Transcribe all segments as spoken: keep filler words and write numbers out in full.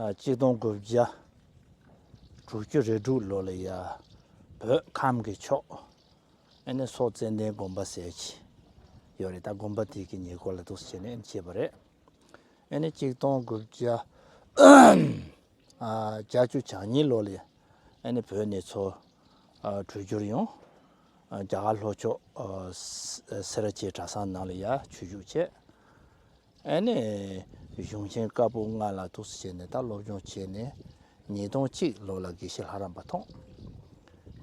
ཨ་གཅིག་སྟོང་དགུ་བརྒྱ་དྲུག་ཅུ་རེ་དྲུག་ལོ་ལ་ཡ་བོད་ཁམས་ཀྱི་ཕྱོགས་ཨ་ནི་སོག་ཙན་དན་དགོན་པ་ཟེར་གྱི་ཡོད་རེད། ད་དགོན་པ་དེ་གི་ཉེ་འཁོར་ལ་འདུག་སེ་བྱས་ནས་ཨ་ནི་བྱས་པ་རེད། ཨ་ནི་གཅིག་སྟོང་དགུ་བརྒྱ་ཨ་བརྒྱད་ཅུ་གྱ་གཉིས་ལོ་ལ་ཨ་ནི་བོད་ནས་ཚུར་ཨ་བྲོས་བྱོལ་ཡོང་། ཨ་རྒྱ་གར་ལྷོ་ཕྱོགས་ཨ་སེ་སེ་ར་བྱེས་གྲྭ་ཚང་ནང་ལ་ཡ་ཆོས་ཞུགས་བྱས། ཨ་ནི་གཞུང་ཆེན་བཀའ་པོད་ལྔ་ལ་འདུག་སེ་བྱས་ནས་ད་སློབ་སྦྱོང་བྱས་ནས་ཉིས་སྟོང་གཅིག་ལོ་ལ་དགེ་བཤེས་ལྷ་རམས་པ་ཐོན།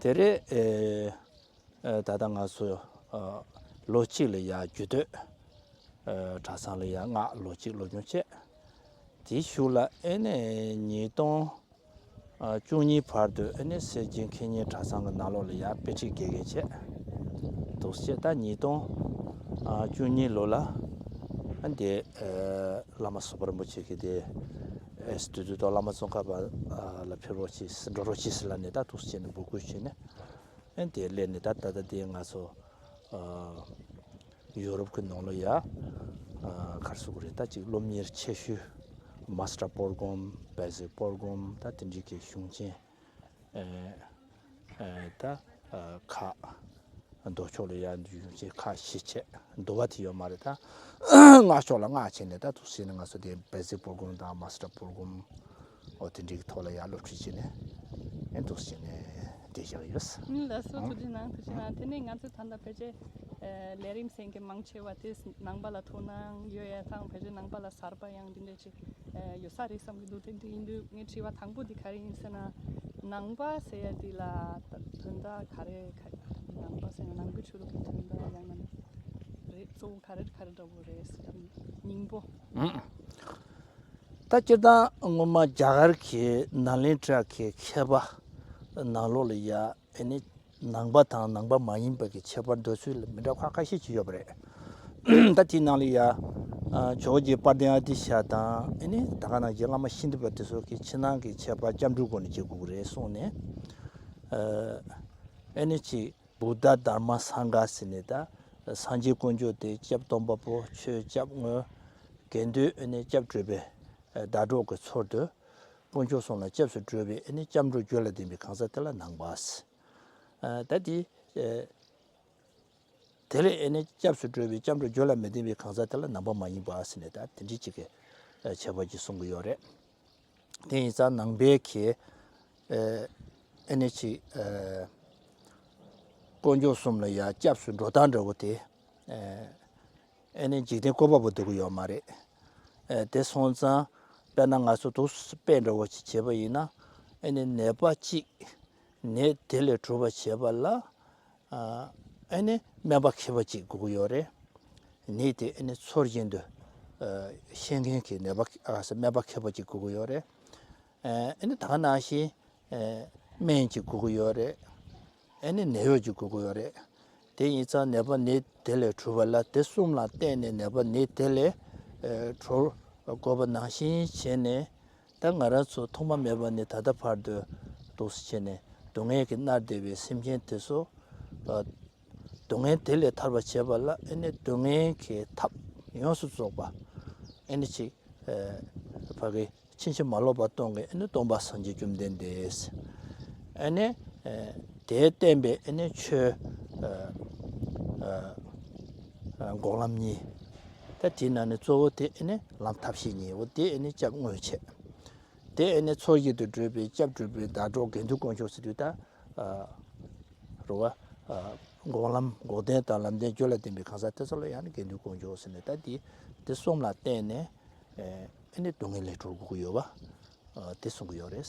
དེ་རེད། ཨེ་ཨེ་ད་ལྟ་ང་ཚོ་ཨ་ལོ་གཅིག་ལ་ཡ་རྒྱུད་སྟོད་ཨ་གྲྭ་ཚང་ལ་ཡ་སྔགས་ལོ་གཅིག་སློབ་སྦྱོང་བྱས། དེའི་གཞུག་ལ་ཨེ་ནས་ཉིས་སྟོང་ཨ་བཅུ་གཉིས་བར་དུ་ཨེ་ནས་སེར་བྱེས་མཁས་སྙན་གྲྭ་ཚང་གི་ནང་ལོགས་ལ་ཡ་དཔེ་ཁྲིད་དགེ་རྒན་བྱས། འདུག་སེ་བྱས། ད་ཉིས་སྟོང་ཨ་བཅུ་གཉིས་ལོ་ལ་ཨ་འདི་ཨ་བླ་མ་ཟུར་པ་རིན་པོ་ཆེ་གིས་དེ་ཨེ་སི་དུས་ཚོད་ཐོག་བླ་མ་ཙོང་ཁ་པ་ཨ་ལ་ཕེབས་རོགས་གྱིས་འགྲོ་རོགས་གྱིས་ཟེར་ལབ་ནས་ད་འདུག་སེ་བྱས་ནས་འབོད་སྐུལ་བྱས་ནས། ཨེ་དེ་སླེབས་ནས་ད་ད་ལྟ་དེ་ང་ཚོ་ཨ་ཡུ་རོབ་ཀྱི་ནང་ལ་ཡ་ཨ་ག་རེ་ཟེར་དགོས་རེད། ད་ཅིག་སློབ་གཉེར་ཆེ་ཤོས་མཱ་སི་ཊར་པོར་གོམ་བེ་སིག་པོར་གོམ་ད་དེ་འདྲའི་གི་གཞུང་ཆེན་ཨེ་ཨེ་ད་ཨ་ཁག་མདོ་ཕྱོགས་ལ་ཡ་གཞུང་ཆེན་ཁག་བཞི་བྱས། འདུལ་བ་དེ་ཡོད་མ་རེད། ད་སྔགས་ཕྱོགས་ལ་སྔགས་བྱས་ནས་ད་འདུག་སེ་ནས་ང་ཚོ་དེ་བེ་སིག་པོར་གོམ་དང་མཱ་སི་ཊར་པོར་གོམ་འོ་དེ་འདྲའི་ཐོག་ལ་ཡར་སློབ་ཁྲིད་བྱས་ནས་ཨེ་འདུག་སེ་བྱས་ནས་བསྡད་བཞག་ཡོད། ཨུམ། ལགས་སོ། ཨང་། ཐུགས་རྗེ་གནང་། ཐུགས་རྗེ་གནང་། དེ་ནས་ང་ཚོས་ད་ལྟ་ཕལ་ཆེར་ཨེ་ལས་རིམ་གསན་མཁན་མང་ཆེ་བ་དེ་ནང་པ་ལ་དོ་སྣང་ཡོད་ཡ་དང་ཕལ་ཆེར་ནང་པ་ལ་གསར་པ་ཡང་འདི་འདྲ་ཅིག་ཨེ་ཡོད་ས་རེད་བསམ་གྱི་འདུག་དེ་འདྲ་ཡིན་དུས་ངའི་དྲི་བ་དང་པོ་འདི་ག་རེ་ཡིན་ཟེར་ན། ནང་པ་ཟེར་ཡ་འདི་ལ་དོན་དག་ག་རེ་ག་ནང་པ་ཟེར་ན་ནང་པའི་ཆོས་ལུགས་ཀྱི་དོན་དག་ཡང་ན་རེད་གཙོ་བོ་ག་རེ་ག་རེ་འདྲ་བོ་རེད་ཟེར་སྙིང་པོ། ཨང་། ད་སྤྱིར་བཏང་སྔོན་མ་རྒྱ་གར་གྱི་ནཱ་ལེནྡྲ་གི་མཁས་པ་ནང་ལོགས་ལ་ཡ་ཨེ་ནི་ནང་པ་དང་ནང་པ་མ་ཡིན་པ་གི་ཁྱད་པར་འདོད་ཚུལ་མི་འདྲ་ཁ་ཁ་ཤས་ཅིག་ཡོད་པ་རེད། ད་དེའི་ནང་ལ་ཡ་ཇོ་བོ་རྗེ་དཔལ་ལྡན་ཨ་ཏི་ཤ་དང་ཨེ་ནི་ད་ག་ནང་བཞིན་བླ་མ་ཤིན་ཏུ་པ་དེ་ཚོ་གི་ཕྱི་ནང་གི་ཁྱད་པར་སྐྱབས་འགྲོའི་སྒོ་ནས་འབྱེད་དགོས་ཀྱི་རེད་གསུངས་ནས། ཨེ་ནི་ཅིག་བུདྡྷ་དྷརྨ་སངྒྷ་ཟེར་ནས་ད་སངས་རྒྱས་དཀོན་མཆོག་དེ་སྐྱབས་སྟོན་པ་པོ། ཆོས་སྐྱབས་དངོས། དགེ་འདུན་ཨེ་ནི་སྐྱབས་བགྲོད་པའི་ཟླ་གྲོགས་ཀྱི་ཚུལ་དུ་དཀོན་མཆོག་གསུམ་ལ་སྐྱབས་སུ་བགྲོད་པའི་ཨེ་ནི་སྐྱབས་འགྲོ་རྒྱུད་ལ་ལྡན་པའི་གང་ཟག་དེ་ལ་ནང་པ་ཟེར། ད་དེ་དེ་ལས་ཨེ་ནི་སྐྱབས་སུ་བགྲོད་པའི་སྐྱབས་འགྲོ་རྒྱུད་ལ་མི་ལྡན་པའི་གང་ཟག་དེ་ལ་ནང་པ་མ་ཡིན་པ་ཟེར་ནས་ད་དེ་འདྲའི་ཅིག་གི་ཁྱད་པར་ཅིག་གསུང་གི་ཡོད་རེད། དེ་ཡིན་ཙང་ནང་པའི་གི་ཨེ་ནི་ཅིག་དཀོན་མཆོག་གསུམ་ལ་ཡ་སྐྱབས་སུ་འགྲོ་སྟངས་འདྲ་བོ་དེ་ཨེ་ནི་འཇིག་རྟེན་བཀོད་པ་པོ་འདུག་གི་ཡོད་མ་རེད། དེ་སོང་ཙང་དཔེར་ན་ང་ཚོ་དུས་དཔེ་འདྲ་བོ་ཅིག་བྱས་པ་ཡིན་ན་ཨེ་ནི་ནད་པ་གཅིག་ནད་དེ་ལས་གྲོལ་བར་བྱེད་པ་ལ། ཨ་ཨེ་ནི་སྨན་པ་མཁས་པ་ཅིག་དགོས་ཀྱི་ཡོད་རེད། ནད་དེ་ཨེ་ནི་ཚུལ་བཞིན་དུ་ཨ་ཤེས་མཁན་གྱི་ནད་པ་ཨ་སྨན་པ་མཁས་པ་ཅིག་དགོས་ཀྱི་ཡོད་རེད། ཨ་ཨེ་ནི་ད་ག་ནང་བཞིན་ཨ་སྨན་ཅིག་དགོས་ཀྱི་ཡོད་རེད། ཨེ་ནི་ནད་གཡོག་ཅིག་དགོས་ཀྱི་ཡོད་རེད། དེ་ཡིན་ཙང་ནད་པ་ནད་དེ་ལས་གྲོལ་བ་ལ་དེ་གསུམ་ལ་བརྟེན་ནས་ནད་པ་ནད་དེ་ལས་ཨ་གྲོལ་དགོས་པ་ནང་བཞིན་བྱས་ནས། ད་ང་རང་ཚོ་ཐོག་མ་མེད་པ་ནས་ད་ལྟ་བར་དུ་འདུག་སེ་བྱས་ནས་སྡུག་བསྔལ་གྱིས་མནར་བསྡད་པའི་སེམས་ཅན་དེ་ཚོ་ཨ་སྡུག་བསྔལ་དེ་ལས་ཐར་བར་བྱེད་པ་ལ་ཨེ་ནི་སྡུག་བསྔལ་གྱི་ཐབས་ཡོངས་སུ་རྫོགས་པ་ཨེ་ནི་ཅིག་ཨ་ཕ་གི་ཕྱིན་ཅི་མ་ལོག་པར་སྟོན་མཁན་ཨེ་ནི་སྟོན་པ་སངས་རྒྱས་བཅོམ་ལྡན་འདས། ཨེ་ནི་ཨ་དེས་བསྟན་པའི་ཨེ་ནི་ཆོས་ཨ་ཨ་འགོག་ལམ་གཉིས། ད་དེའི་ནང་ནས་གཙོ་བོ་དེ་ཨེ་ནི་ལམ་ཐབས་ཤེས་གཉིས་འོ་དེ་ཨེ་ནི་སྐྱབས་དངོས་བྱས། དེ་ཨེ་ནི་ཚུལ་བཞིན་དུ་བགྲོད་པའི་སྐྱབས་བགྲོད་པའི་ཟླ་གྲོགས་དགེ་འདུན་དཀོན་མཆོག་ཟེར་དུས་ད་ཨ་རུ་བ་ཨ་འགོག་ལམ་འགོག་བདེན་དང་ལམ་བདེན་རྒྱུད་ལ་ལྡན་པའི་གང་ཟག་དེ་ཚོ་ལ་ཡང་ནི་དགེ་འདུན་དཀོན་མཆོག་ཟེར་ནས་ད་དེ་དེ་གསུམ་ལ་བརྟེན་ནས་ཨེ་ནི་སྡུག་བསྔལ་ལས་གྲོལ་དགོས་ཀྱི་ཡོད་པ་ཨ་དེ་གསུང་གི་ཡོད་རེད།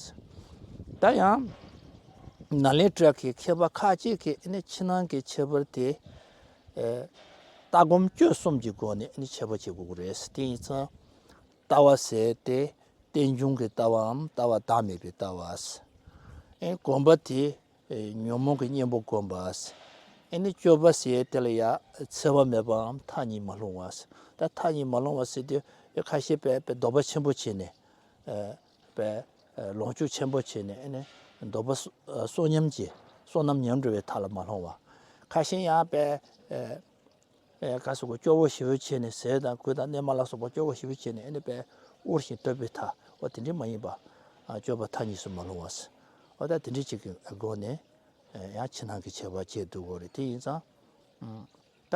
ད་ཡང་ ནཱ་ལེནྡྲ་གི་མཁས་པ་ཁ་ཅིག་གིས་ཨ་ནི་ཕྱི་ནང་གི་ཁྱད་པར་དེ་ཨེ་ལྟ་སྒོམ་སྤྱོད་གསུམ་གྱི་སྒོ་ནས་ཨ་ནི་ཁྱད་པར་བྱེད་དགོས་ཀྱི་རེད། དེ་ཡིན་ཙང་ལྟ་བ་ཟེར་ཏེ་རྟེན་འབྱུང་གི་ལྟ་བའམ་ལྟ་བ་བདག་མེད་པའི་ལྟ་བ། ཨེ་སྒོམ་པ་དེ་ཨེ་ཉོན་མོངས་ཀྱི་གཉེན་པོ་སྒོམ་པ། ཨེ་ནི་སྤྱོད་པ་ཟེར་དེ་ལ་ཡ་འཚེ་བ་མེད་པའམ་མཐའ་གཉིས་མ་ལྷུང་བ། ད་མཐའ་གཉིས་མ་ལྷུང་བ་ཟེར་དུས་ཨེ་ཁ་ཤས་པས་པས་དོགས་པ་ཆེན་པོ་བྱས་ནས་ཨེ་པས་ཨེ་ལོངས་སྤྱོད་ཆེན་པོ་བྱས་ནས་ཨེ་ནི་དོགས་པ་སོ་སོ་ཉམས་ཀྱི་བསོད་ནམས་ཉམས་འགྲོ་བའི་མཐའ་ལ་མ་ལྷུང་བ། ཁ་ཤས་ཡང་པས་ཨེ་ཨེ་ག་སོགས་ཀྱི་སྐྱོ་བོ་ཞེ་པོ་བྱས་ནས་ཟས་དང་གོས་དང་གནས་མལ་ལ་སོགས་པ་སྐྱོ་བོ་ཞེ་པོ་བྱས་ནས་ཨེ་ནི་པས་དབུལ་ཞིང་སྟོབས་པའི་མཐའ། འོ་དེ་འདྲའི་མ་ཡིན་པ། ཨ་སྤྱོད་པ་མཐའ་གཉིས་སུ་མ་ལྷུང་བ། འོ་ད་དེ་འདྲའི་ཅིག་གི་སྒོ་ནས་ཨེ་ཡང་ཕྱི་ནང་གི་ཁྱད་པར་བྱས་འདུག་གོ་རེད། དེ་ཡིན་ཙང་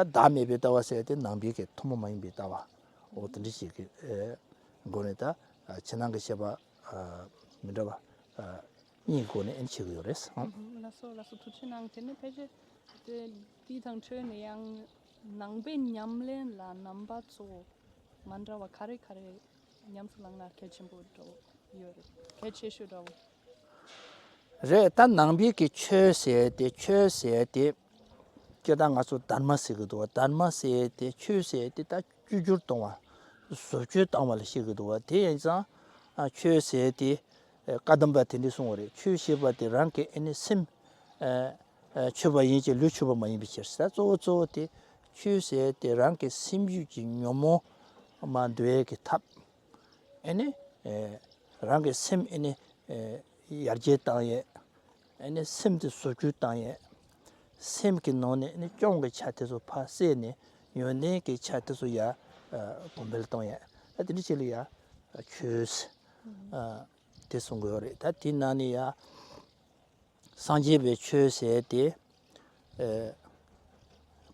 ཨ་ད་བདག་མེད་པའི་ལྟ་བ་ཟེར་དེ་ནང་པའི་གི་ཐུན་མོང་མ་ཡིན་པའི་ལྟ་བ། འོ་དེ་འདྲའི་ཅིག་གི་ཨེ་སྒོ་ནས་ད་ཨ་ཕྱི་ནང་གི་ཁྱད་པར་ཨ་མི་འདྲ་བ་ཨ་གཉིས་སྒོ་ནས་ཨེ་ཕྱེ་གི་ཡོད་རེད། ཨ། ལགས་སོ་ལགས་སོ། ཐུགས་རྗེ་གནང་། དེ་ནས་ཕལ་ཆེར་དེ་དེ་དང་འཕྲོས་ནས་ཡང་ནང་པའི་ཉམས་ལེན་ལ་རྣམ་པ་གཙོ་བོ་མ་འདྲ་བ་ག་རེ་ག་རེ་ཉམས་སུ་བླངས་ན་གལ་ཆེན་པོ་འདྲ་བོ་ཡོད་རེད། གལ་ཆེ་ཤོས་འདྲ་བོ། རེད། ད་ནང་པའི་གི་ཆོས་ཟེར་དེ་ཆོས་ཟེར་དེ་སྤྱིར་བཏང་ང་ཚོ་དྷརྨ་ཟེར་གི་འདུག་བ། དྷརྨ་ཟེར་དེ་ཆོས་ཟེར་དེ་ད་བཅོས་བསྒྱུར་གཏོང་བ། བཟོ་བཅོས་བཏང་བ་ལ་བཤད་གི་འདུག་བ། དེ་ཡིན་ཙང་ཨ་ཆོས་ཟེར་དེ་ཨ་བཀའ་གདམས་པ་དེ་འདྲས་གསུངས་པ་རེད། ཆོས་ཞེས་པ་དེ་རང་གི་ཨེ་ནི་སེམས་ཨ་ཨ་མཆོད་པ་ཡིན་གྱི་ལུས་མཆོད་པ་མ་ཡིན་པའི་ཕྱིར་ཟེར། གཙོ་བོ་གཙོ་བོ་དེ་ཆོས་ཟེར་དེ་རང་གི་སེམས་རྒྱུད་ཀྱི་ཉོན་མོངས་མ་འདུལ་ཡས་ཀྱི་ཐབས། ཨེ་ནི་ཨེ་རང་གི་སེམས་ཨེ་ནི་ཨེ་ཡར་རྒྱས་བཏང་ཡས། ཨེ་ནི་སེམས་དེ་བཟོ་བཅོས་བཏང་ཡས། སེམས་ཀྱི་ནང་ནས་ཨེ་ནི་གྱོང་གི་ཆ་དེ་ཚོ་ཕར་བསལ་ནས་ཡོན་ཏན་གྱི་ཆ་དེ་ཚོ་ཡར་ཨ་གོང་འཕེལ་གཏོང་ཡས། ད་དེ་འདྲ་ཅིག་ལ་ཡ་ཆོས་ཨ་དེ་གསུང་གི་ཡོད་རེད། ད་དེ་ནང་ནས་ཡ། སངས་རྒྱས་པའི་ཆོས་ཟེར་དེ་ཨེ་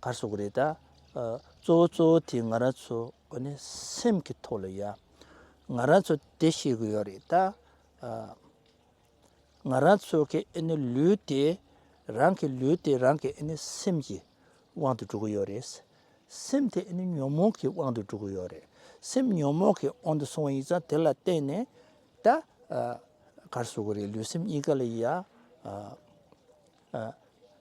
ག་རེ་ཟེར་དགོས་རེད། ད་ཨ་གཙོ་བོ་གཙོ་བོ་དེ་ང་རང་ཚོ་ཨ་ནི་སེམས་ཀྱི་ཐོག་ལ་ཡ་ང་རང་ཚོ་དེ་ཤེས་དགོས་ཡོད་རེད། ད་ཨ་ང་རང་ཚོ་གི་ཨ་ནི་ལུས་དེ་རང་གི་ལུས་དེ་རང་གི་ཨ་ནི་སེམས་ཀྱི་དབང་དུ་འགྲོ་གི་ཡོད་རེད། སེམས་དེ་ཨ་ནི་ཉོན་མོངས་ཀྱི་དབང་དུ་འགྲོ་གི་ཡོད་རེད། སེམས་ཉོན་མོངས་ཀྱི་དབང་དུ་སོང་བ་ཡིན་ཙང་དེ་ལ་བརྟེན་ནས་ད་ཨ་ག་རེ་ཟེར་དགོས་རེད། ལུས་སེམས་གཉིས་ཀ་ལ་ཡ་ཨ་ཨ་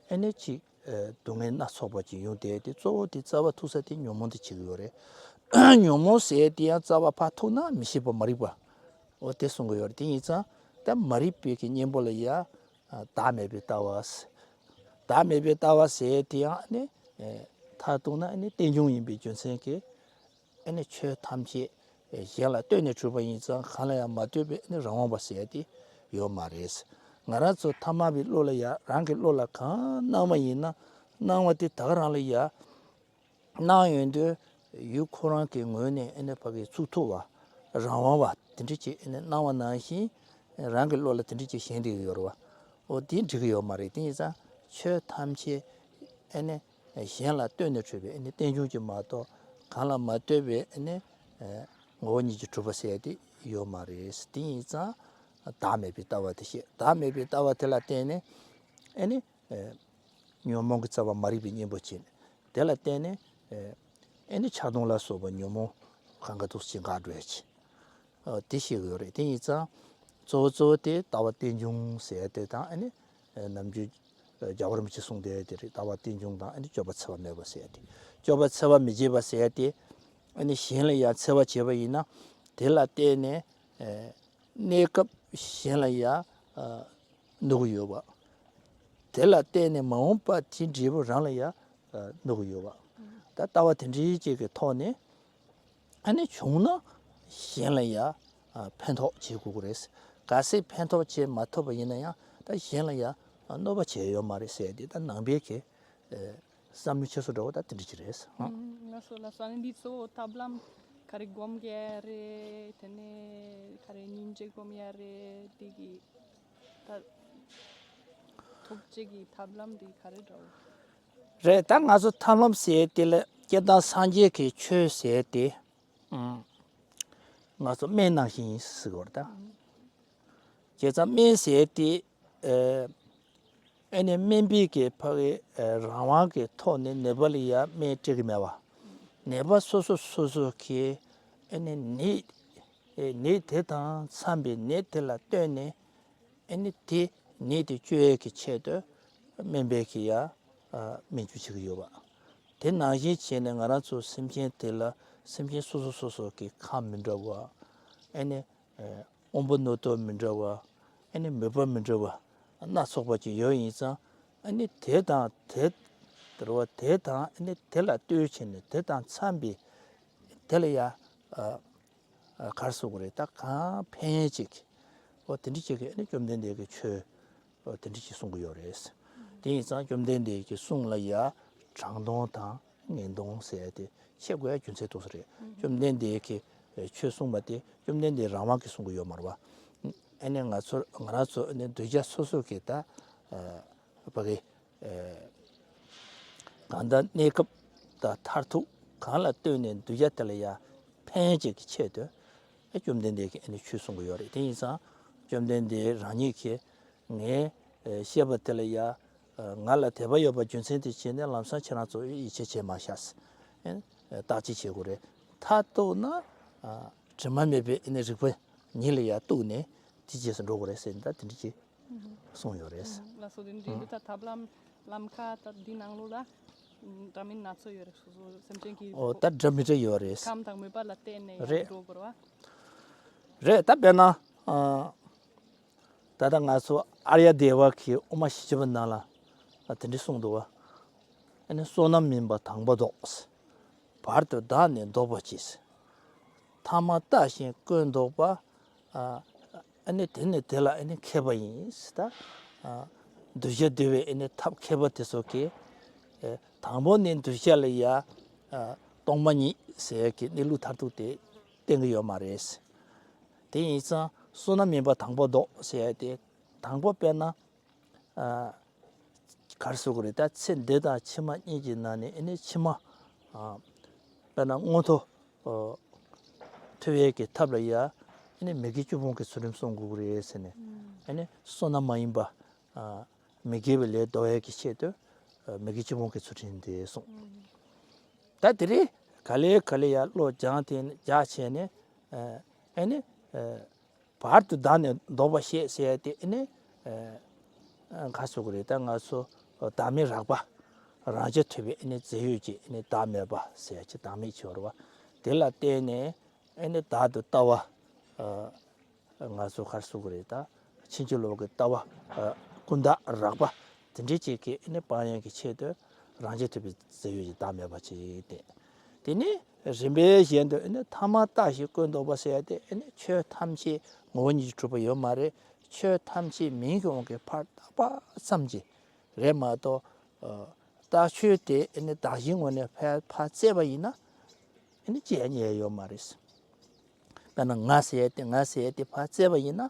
ཨ་ནི་ཅིག་ཨ་སྡུག་བསྔལ་སྣ་ཚོགས་པ་ཅིག་ཡོང་བསྡད་དེ། གཙོ་བོ་དེ་རྩ་བ་ཐུག་ས་དེ་ཉོན་མོངས་དེ་བྱེད་ཀྱི་ཡོད་རེད། ཉོན་མོངས་ཟེར་དེ་ཡང་རྩ་བ་ཕར་ཐུག་ན་མི་ཤེས་པ་མ་རིག་པ། འོ་དེ་གསུང་གི་ཡོད་རེད། དེ་ཡིན་ཙང་ད་མ་རིག་པའི་གི་གཉེན་པོ་ལ་ཡ་ཨ་བདག་མེད་པའི་ལྟ་བ། བདག་མེད་པའི་ལྟ་བ་ཟེར་དེ་ཡང་ནི་ཨེ་མཐར་གཏུགས་ན་ཨ་ནི་རྟེན་འབྱུང་ཡིན་པའི་རྒྱུ་མཚན་གྱིས་ཨ་ནི་ཆོས་ཐམས་ཅད་གཞན་ལ་ལྟོས་ནས་གྲུབ་པ་ཡིན་ཙང་གང་ལ་ཡང་མ་ལྟོས་པའི་ཨ་ནི་རང་དབང་བ་ཟེར་ཡ་དེ་ཡོད་མ་རེད། ང་རང་ཚོ་ཐ་མལ་པའི་བློ་ལ་ཡ་རང་གི་བློ་ལ་གང་སྣང་བ་ཡིན་ན་སྣང་བ་དེ་ད་ག་རང་ལ་ཡ་སྣང་ཡོང་དུས་ཡུལ་ཁོ་རང་གི་ངོས་ནས་ཨེ་ནི་ཕ་གི་ཚུགས་ཐུབ་པ་རང་དབང་བ་དེ་འདྲ་ཅིག་ཨེ་ནི་སྣང་བ་ནང་བཞིན་རང་གི་བློ་ལ་དེ་འདྲ་ཅིག་ཞེན་བསྡད་ཀྱི་ཡོད་རེད་བ། འོ་དེ་འགྲིག་གི་ཡོད་མ་རེད། དེ་ཡིན་ཙང་ཆོས་ཐམས་ཅད་ཨེ་ནི་གཞན་ལ་ལྟོས་ནས་གྲུབ་པའི་ཨེ་ནི་རྟེན་འབྱུང་གཅིག་མ་གཏོགས་གང་ལ་མ་ལྟོས་པའི་ཨེ་ནི་ངོ་བོ་ཉིད་ཀྱིས་གྲུབ་པ་ཟེར་ཡ་དེ་ཡོད་མ་རེད། དེ་ཡིན་ཙང་བདག་མེད་པའི་ལྟ་བ་དེ་བཤད། བདག་མེད་པའི་ལྟ་བ་དེ་ལ་བརྟེན་ནས་ཨེ་ནི་ཨེ་ཉོན་མོངས་ཀྱི་རྩ་བ་མ་རིག་པའི་གཉེན་པོ་བྱས་ནས་དེ་ལ་བརྟེན་ནས་ཨེ་ཨེ་ནི་ཆགས་སྡང་ལ་སོགས་པ་ཉོན་མོངས་གང་ག་དུ་ཞིག་འགག་འགྲོ་ཡ་ཆེ། ཨ་དེ་ཤེས་དགོས་རེད། དེ་ཡིན་ཙང་གཙོ་བོ་གཙོ་བོ་དེ་ལྟ་བ་རྟེན་འབྱུང་ཟེར་ཡ་དེ་དང་ཨེ་ནི་ཨེ་ནམ་རྒྱུན་རྒྱལ་བ་རིན་པོ་ཆེ་གསུངས་བསྡད་ཡ་དེ་རེད། ལྟ་བ་རྟེན་འབྱུང་དང་ཨེ་ནི་སྤྱོད་པ་འཚེ་བ་མེད་པ་ཟེར་ཡ་དེ། སྤྱོད་པ་འཚེ་བ་མི་བྱེད་པ་ཟེར་ཡ་དེ་ཨེ་ནི་གཞན་ལ་ཡང་འཚེ་བ་བྱས་པ་ཡིན་ན་དེ་ལ་བརྟེན་ནས་ཨེ་གནས་སྐབས་གཞན་ལ་ཡ་ཨ་གནོད་ཀྱི་ཡོད་པ། དེ་ལ་བརྟེན་ནས་མ་འོངས་པ་དེའི་འབྲས་བུ་རང་ལ་ཡ་ཨ་གནོད་ཀྱི་ཡོད་པ། ད་ལྟ་བ་དེ་འདྲའི་ཅིག་གི་ཐོག་ནས་ཨ་ནི་བྱུང་ན་གཞན་ལ་ཡ་ཨ་ཕན་ཐོགས་བྱེད་དགོས་ཀྱི་རེད། གལ་སྲིད་ཕན་ཐོགས་བྱེད་མ་ཐུབ་པ་ཡིན་ན་ཡང་ད་གཞན་ལ་ཡ་ཨ་གནོད་པ་བྱས་ཡོད་མ་རེད་ཟེར་དེ་ད་ནང་པའི་གི་ཨ་བསམ་བློའི་འཁྱེར་སོ་འདྲ་བོ་ད་དེ་འདྲ་ཅིག་རེད། ཨང་། ལགས་སོ་ལགས་སོ། ཨ་ནི་འདི་གཙོ་བོ་ཐབས་ལམ་ག་རེ་སྒོམ་དགོས་རེད། དེ་ནས་ག་རེ་སྙིང་རྗེ་སྒོམ་ཡ་རེད། འདི་གི་ད་ཐུགས་རྗེ་གི་ཐབས་ལམ་འདི་ག་རེ་འདྲ་བོ། རེད། ད་ང་ཚོ་ཐབས་ལམ་ཟེར་དེ་ལ་སྤྱིར་བཏང་སངས་རྒྱས་ཀྱི་ཆོས་ཟེར་དེ་ཨང་ང་ཚོ་སྨན་ནང་བཞིན་ཟེར་བ་རེད་ད། བྱས་ཙང་སྨན་ཟེར་དེ་ཨེ་ཨེ་ནི་སྨན་པའི་གི་ཕ་གི་ཨེ་རང་དབང་གི་ཐོག་ནས་ནད་པ་ལ་ཡ་སྨན་སྤྲད་ཀྱི་མེད་པ། ནད་པ་སོ་སོ་སོ་སོ་གི་ཨེ་ནི་ནད་ཨེ་ནད་དེ་དང་འཚམ་པའི་ནད་དེ་ལ་ལྟོས་ནས་ཨེ་ནི་དེ་ ནད་དེ་བཅོས་ཡས་ཀྱི་ཆེད་དུ་སྨན་པས་ཀྱི་ཡ་སྨན་བཅོས་བྱེད་ཀྱི་ཡོད་པ། དེ་ནང་བཞིན་བྱས་ནས་ང་རང་ཚོ་སེམས་ཅན་དེ་ལ་སེམས་ཅན་སོ་སོ་སོ་སོ་གི་ཁམས་མི་འདྲ་བ། ཨ་ནི་ཨེ་དབང་པོ་རྣོ་རྟུལ་མི་འདྲ་བ། ཨ་ནི་མོས་པ་མི་འདྲ་བ་སྣ་ཚོགས་པ་ཅིག་ཡོད་ཡིན་ཙང་། ཨ་ནི་དེ་དང་དེ་དེ་རུ་བ་དེ་དང་ཨ་ནི་དེ་ལ་ལྟོས་བྱས་ནས་དེ་དང་འཚམས་པའི་དེ་ལ་ཡ་ཨ་ཨ་ག་རེ་ཟེར་དགོས་རེད། ད་གང་ཕན་ཡས་ཅིག་འོ་དེ་འདྲ་ཅིག་གི་ཨ་ནི་བཅོམ་ལྡན་འདས་ཀྱི་ཆོས་འོ་དེ་འདྲ་ཅིག་གསུང་གི་ཡོད་རེད། དེ་ཡིན་ཙང་བཅོམ་ལྡན་འདས་ཀྱི་གསུང་ལ་ཡ་དྲང་དོན་དང་ངེས་དོན་ཟེར་ཡ་དེ་ཤེས་དགོས་ཡ་རྒྱུ་མཚན་ཏོག་ཙམ་རེད། བཅོམ་ལྡན་འདས་ཀྱི་ཆོས་གསུངས་པ་དེ་བཅོམ་ལྡན་འདས་རང་དབང་གིས་གསུང་གི་ཡོད་མ་རེད་བ། ཨ་ནི་ང་ཚོ་ང་རང་ཚོ་ཨ་ནི་གདུལ་བྱ་སོ་སོ་གི་ད་ཨ་ཕ་གི་ཨ་གང་ལྟར་གནས་སྐབས་དང་མཐར་ཐུག་གང་ལ་ལྟོས་ནས་གདུལ་བྱ་དེ་ལ་ཡ་ཕན་ཅིག་གི་ཆེད་དུ་ཨ་བཅོམ་ལྡན་འདས་ཀྱིས་ཨ་ནི་ཆོས་གསུང་གི་ཡོད་རེད། དེ་ཡིན་ཙང་བཅོམ་ལྡན་འདས་རང་ཉིད་ཀྱིས་ངས་ཨ་བཤད་པ་དེ་ལ་ཡ་ཨ་ང་ལ་དད་པ་ཡོད་པ་རྒྱུ་མཚན་དེ་བྱས་ནས་ལམ་སང་ཁྱེད་རང་ཚོ་ཡིད་ཆེས་བྱེད་མ་ཤག་ཨ་བརྟག་དཔྱད་བྱེད་དགོས་རེད། མཐར་གཏུགས་ན་ཨ་དྲི་མ་མེད་པའི་ཨ་ནི་རིག་པ་ཉིད་ལ་ཡ་གཏུགས་ནས་དེ་རྗེས་སུ་འགྲོ་དགོས་རེད་ཟེར་ནས་ད་དེ་འདྲ་ཅིག་གསུངས་ཡོད་རེད། ལགས་སོ། དེ་འདྲའི་འདི་ལྟར་ཐབས་ལམ་ལམ་ཁ་ད་འདི་ནང་ལོགས་ལ་འདྲ་མིན་སྣ་ཚོགས་ཡོད་རེད། སོ་སོ་སེམས་ཅན་གྱི་འོ་ད་འདྲ་མི་འདྲ་ཡོད་རེད། ཁམས་དང་མོས་པ་ལ་བརྟེན་ནས་ཡང་རེད། འགྲོ་དགོས་རེད་བ། རེད། ད་དཔེར་ན་ཨ་ད་ལྟ་ང་ཚོ་ཨཱརྱ་དེ་བ་གི་དབུ་མ་བཞི་བཅུ་པའི་ནང་ལ་ཨ་དེ་འདྲ་གསུངས་འདུག་བ། ཨ་ནི་བསོད་ནམས་སྨིན་པ་དང་པོ་བདོག། བར་དུ་བདག་ནི་བཟློག་པ་གྱིས། ཐ་མ་བལྟ་ཞིང་ཀུན་བཟློག་པ། ཨ་ནི་དེ་ནི་དེ་ལ་ཨ་ནི་མཁས་པ་ཡིན་ཟེར། ད་གདུལ་བྱ་འདུལ་བའི་ཨ་ནི་ཐབས་མཁས་པ་དེ་ཚོ་གིས་དང་པོ་ནི་གདུལ་བྱ་ལ་ཡ་སྟོང་པ་ཉིད་ཟེར་གྱི་གནས་ལུགས་མཐར་ཐུག་དེ་བསྟན་གྱི་ཡོད་མ་རེད། དེ་ཡིན་ཙང་བསོད་ནམས་སྨིན་པ་དང་པོ་བཟློག་ཟེར་ཡ་དེ་དང་པོ་དཔེར་ན། ཨ་ག་རེ་ཟེར་དགོས་རེད། ད་ཚེ་འདི་དང་ཕྱི་མ་གཉིས་ཀྱི་ནང་ནས་ཨ་ནི་ཕྱི་མ་ཨ་དཔེར་ན་མངོན་མཐོ་ཨ་ཐོབ་ཡས་ཀྱི་ཐབས་ལ་ཡ་ཨ་ནི་མི་དགེ་བཅུ་སྤོང་གི་ཚུལ་ཁྲིམས་སྲུང་དགོས་ཀྱི་རེད་ཟེར་ནས། ཨ་ནི་བསོད་ནམས་མ་ཡིན་པ་ཨ་མི་དགེ་བའི་ལས་ལྡོག་ཡས་ཀྱི་ཆེད་དུ་ཨ་མི་དགེ་བཅུ་སྤོང་གི་ཚུལ་ཁྲིམས་དེ་སྲུང་། ད་དེ་རིང་ག་ལེ་ག་ལེ་ཡ་བློ་སྦྱངས་ཏེ་སྦྱངས་བྱས་ནས་ཨ་ནི་ཨ་བར་དུ་བདག་ནི་བཟློག་པ་བྱེད་ཟེར་ཏེ་ཨ་ནི་ཨ་ག་རེ་ཟེར་དགོས་རེད། ད་ང་ཚོ་བདག་མེད་རགས་པ་རང་རྐྱ་ཐུབ་པའི་ཨ་ནི་རྫས་ཡོད་ཀྱི་ཨ་ནི་བདག་མེད་པ་ཟེར་ཡ་ཅིག་བདག་མེད་ཅིག་ཡོད་རེད་བ། དེ་ལ་བརྟེན་ནས་ཨ་ནི་བདག་ཏུ་ལྟ་བ་ཨ་ང་ཚོ་ག་རེ་ཟེར་དགོས་རེད། ད་ཕྱིན་ཅི་ལོག་གི་ལྟ་བ་ཨ་ཀུན་བརྟགས་རགས་པ་དེ་འདྲའི་ཅིག་གི་ཨ་ནི་སྤང་ཡས་ཀྱི་ཆེད་དུ་རང་རྐྱ་ཐུབ་པའི་རྫས་ཡོད་ཀྱི་བདག་མེད་པ་ཅིག་བསྟན། དེ་ནས་རིམ་པས་གཞན་དུ་ཨ་ནི་ཐ་མ་བལྟ་ཞིང་ཀུན་བཟློག་པ་ཟེར་ཡ་དེ་ཨ་ནི་ཆོས་ཐམས་ཅད་ངོ་བོ་ཉིད་ཀྱིས་གྲུབ་པ་ཡོད་མ་རེད། ཆོས་ཐམས་ཅད་མིང་གི་དབང་གིས་ཕར་བཏགས་པ་ཙམ་གྱིས་རེད་མ་གཏོགས། ཨ་བཏགས་ཆོས་དེ་ཨ་ནི་བདག་གཞན་ངོས་ནས་ཕར་ཕར་བཙལ་བ་ཡིན་ན་ཨ་ནི་ཅི་ཡང་རྙེད་ཡ་ཡོད་མ་རེད། དཔེར་ན་ང་ཟེར་ཡ་དེ་ང་ཟེར་ཡ་དེ་ཕར་བཙལ་བ་ཡིན་ན།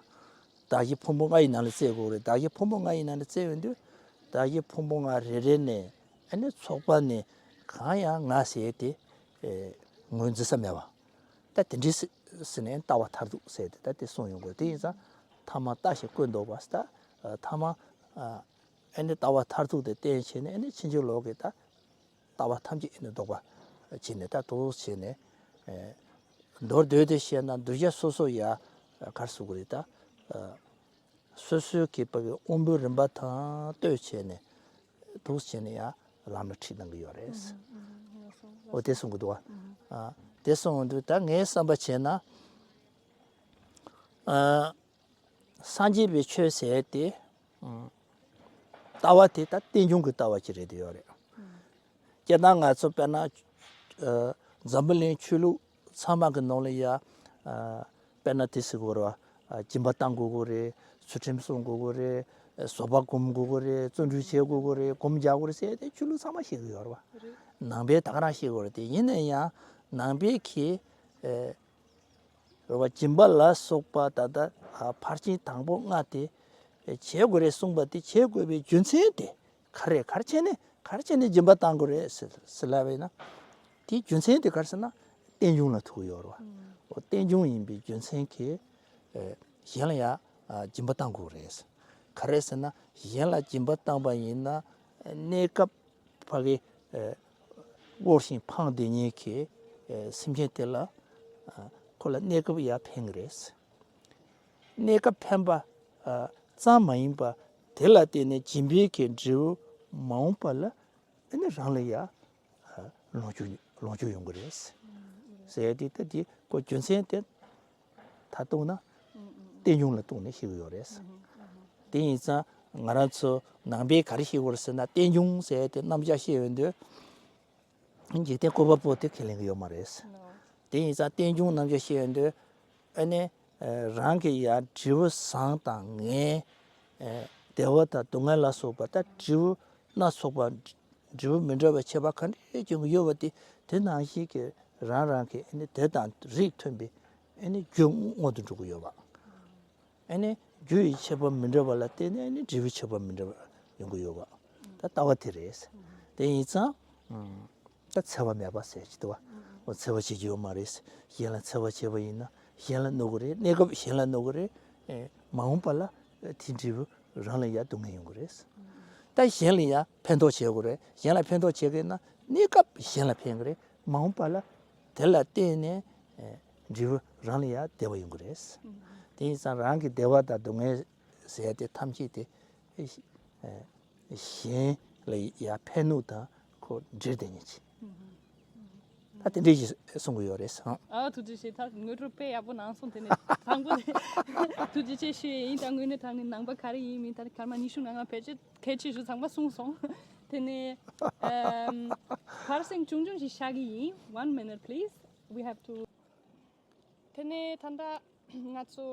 བདག་གཞན་ཕུང་པོ་ལྔ་ཡི་ནང་ལ་བཙལ་དགོས་རེད། བདག་གཞན་ཕུང་པོ་ལྔ་ཡི་ནང་ལ་བཙལ་ཡོང་དུས་བདག་གཞན་ཕུང་པོ་ལྔ་རེ་རེ་ནས་ཨ་ནི་ཚོགས་པ་ནས་གང་ཡང་ང་ཟེར་ཡ་དེ་ཨེ་ངོས་འཛིན་ས་མེད་པ། ད་དེ་འདྲའི་ཟེར་ཟེར་ནས་ལྟ་བ་མཐར་ཐུག་ཟེར་ཏེ་ད་དེ་གསུངས་ཡོང་དགོས། དེ་ཡིན་ཙང་ཐ་མ་བལྟ་ཞིང་ཀུན་བཟློག་པ་ཟེར། ད་ཐ་མ་ཨ་ཨ་ནི་ལྟ་བ་མཐར་ཐུག་དེ་བསྟན་བྱས་ནས་ཨ་ནི་ཕྱིན་ཅི་ལོག་གི་ད་ལྟ་བ་ཐམས་ཅད་ཨ་ནི་ལྡོག་པ་བྱས་ནས་ད་དུ་བྱས་ནས་ཨེ་མདོར་བསྡུས་ཏེ་བཤད་ན་གདུལ་བྱ་སོ་སོ་ཡ་ག་རེ་ཟེར་དགོས་རེད། ད་ཨ་སོ་སོའི་གི་པ་གི་དབང་པོའི་རིམ་པ་དང་ལྟོས་བྱས་ནས་དུ་བྱས་ནས་ཡ་ལམ་ལ་ཁྲིད་གནང་གི་ཡོད་རེད། ཨོ་དེ་གསུང་གི་འདུག་བ། ཨ་དེ་གསུང་གི་འདུག་ད་ངའི་བསམ་པ་བྱས་ན་ཨ་སངས་རྒྱས་པའི་ཆོས་ཟེར་ཏེ། ལྟ་བ་དེ་ད་རྟེན་འབྱུང་གི་ལྟ་བ་ཅིག་རེད་དེ་ཡོད་རེད། སྤྱིར་བཏང་ང་ཚོ་དཔེར་ན་ཨ་འཛམ་བུ་གླིང་ཆོས་ལུགས་ཚང་མ་གི་ནང་ལ་ཡ་ཨ་དཔེར་ན་དེ་ཟེར་དགོས་རེད་བ། ཨ་སྦྱིན་པ་བཏང་དགོས་ཀྱི་རེད། ཚུལ་ཁྲིམས་སྲུང་དགོས་ཀྱི་རེད། བཟོད་པ་སྒོམ་དགོས་ཀྱི་རེད། བརྩོན་འགྲུས་བྱེད་དགོས་ཀྱི་རེད། སྒོམ་རྒྱག་དགོས་རེད་ཟེར་ཏེ་ཆོས་ལུགས་ཚང་མ་བཤད་ཀྱི་ཡོད་རེད་བ། ནང་པས་ད་ག་རང་བཤད་ཀྱི་ཡོད་རེད། དེ་ཡིན་ན་ཡང་ནང་པས་ཁྱེད་ཨ་རེད་བ། སྦྱིན་པ་ལ་སོགས་པ་ད་ལྟ་ཕར་ཕྱིན་དང་པོ་ལྔ་དེ་བྱེད་དགོས་རེད་གསུངས་པ་དེ་བྱེད་དགོས་པའི་རྒྱུ་མཚན་དེ་ག་རེ་ག་རེ་བྱས་ནས་ག་རེ་བྱས་ནས་སྦྱིན་པ་བཏང་དགོས་རེད་ཟེར་ཟེར་ལབ་པ་ཡིན་ན། དེའི་རྒྱུ་མཚན་དེ་ག་རེ་ཟེར་ན་རྟེན་འབྱུང་ལ་ཐུག་ཡོད་རེད་བ། འོ་རྟེན་འབྱུང་ཡིན་པའི་རྒྱུ་མཚན་གྱིས་ཨ་གཞན་ལ་ཡང་ཨ་སྦྱིན་པ་བཏང་དགོས་རེད། ག་རེ་ཟེར་ན་གཞན་ལ་སྦྱིན་པ་བཏང་པ་ཡིན་ན་གནས་སྐབས་ཕ་གི་ཨ་དབུལ་ཞིང་ཕོངས་དེ་ཉིད་ཀྱི་ཨ་སེམས་ཅན་དེ་ལ་ཨ་ཁོ་ལ་གནས་སྐབས་ཡར་ཕན་གི་རེད། གནས་སྐབས་ཕན་པ་ཨ་ཙམ་མ་ཡིན་པ་ དེ་ལ་བརྟེན་ནས་སྦྱིན་པའི་གི་འབྲས་བུ་མ་འོངས་པ་ལ་ཨ་ནི་རང་ལ་ཡ་ལོངས་སྤྱོད་ལོངས་སྤྱོད་ཡོང་གི་རེད་ཟེར་ཏེ། ད་དེ་ཁོ་རྒྱུ་མཚན་དེ་ད་གཏུགས་ན་རྟེན་འབྱུང་ལ་གཏུགས་ནས་ཤེས་ཀྱི་ཡོད་རེད། དེ་ཡིན་ཙང་ང་རང་ཚོ་ནང་པས་ག་རེ་ཤེས་དགོས་རེད་ཟེར་ན། རྟེན་འབྱུང་ཟེར་ཏེ་རྣམ་གཞག་ཤེས་ཡོང་དུས། འཇིག་རྟེན་བཀོད་པ་པོ་དེ་ཁས་ལེན་གྱི་ཡོད་མ་རེད། དེ་ཡིན་ཙང་རྟེན་འབྱུང་རྣམ་གཞག་ཤེས་ཡོང་དུས། ཨ་ནི་རང་གི་ཡ་འབྲས་བུ་བཟང་དང་ངན། བདེ་བ་དང་སྡུག་བསྔལ་ལ་སོགས་པ། ད་འབྲས་བུ་སྣ་ཚོགས་པ། འབྲས་བུ་མི་འདྲ་བ་ཁྱད་པར་ག་འདྲ་ཅིག་ཡོད་པ་དེ། དེ་ནང་བཞིན་གྱི་རང་རང་གི་ཨ་ནི་དེ་དང་རིགས་མཐུན་པའི་ཨ་ནི་རྒྱུ་སྔོན་དུ་འགྲོ་གི་ཡོད་པ། ཨ་ནི་རྒྱུ་ཡི་ཁྱད་པར་མི་འདྲ་བ་ལ་བརྟེན་ནས་ཨ་ནི་འབྲས་བུ་ཁྱད་པར་མི་འདྲ་བ་ཡོང་གི་ཡོད་པ། ད་ལྟ་བ་དེ་རེད། དེ་ཡིན་ཙང་ད་འཚེ་བ་མེད་པ་ཟེར་གྱི་འདུག་བ། འོ་འཚེ་བ་བྱེད་ཀྱི་ཡོད་མ་རེད། གཞན་ལ་འཚེ་བ་བྱས་པ་ཡིན་ན་གཞན་ལ་གནོད་གི་རེད། གནས་སྐབས་གཞན་ལ་གནོད་གི་རེད། ཨེ་མ་འོངས་པ་ལ་དེའི་འབྲས་བུ་རང་ལ་ཡ་སྡུག་བསྔལ་ཡོང་གི་རེད། ད་གཞན་ལ་ཡ་ཕན་ཐོགས་བྱེད་དགོས་རེད། གཞན་ལ་ཕན་ཐོགས་བྱེད་དགོས་ན་གནས་སྐབས་གཞན་ལ་ཕན་གི་རེད། མ་འོངས་པ་ལ་དེ་ལ་བརྟེན་ནས་ཨེ་འབྲས་བུ་རང་ལ་ཡ་བདེ་བ་ཡོང་གི་རེད། དེ་ཡིན་ཙང་རང་གི་བདེ་བ་དང་སྡུག་བསྔལ་ཟེར་དེ་ཐམས་ཅད་དེ་ཨེ་གཞན་ལ་ཡ་ཕན་གནོད་དང་ཁོ་འབྲེལ་བསྡད་ཉན་ཅིག་ད་དེ་འདྲས་ཞིག་གསུང་གི་ཡོད་རེད་ཟེར། ཨ་ཐུགས་རྗེ་ཆེ། ད་དངོས་གྲུབ་དཔེ་ཡག་པོ་གནང་སོང་། དེ་ནས་དང་པོ་དེ་ཐུགས་རྗེ་ཆེ་ཞུ་ཡས་ཡིན། ད་དངོས་གནས་དྲང་གནས་ནང་པ་ག་རེ་ཡིན་མིན་ད་སྐར་མ་ཉི་ཤུ་ནང་ལ་ཕལ་ཆེར་གལ་ཆེ་ཤོས་ཚང་མ་གསུངས་སོང་། དེ་ནས་ཨམ་ཁར་སེང་ཆུང་ཆུང་ཞིག་བཞག་གི་ཡིན། One minute please, we have to. དེ་ནས་ད་ལྟ་ང་ཚོ་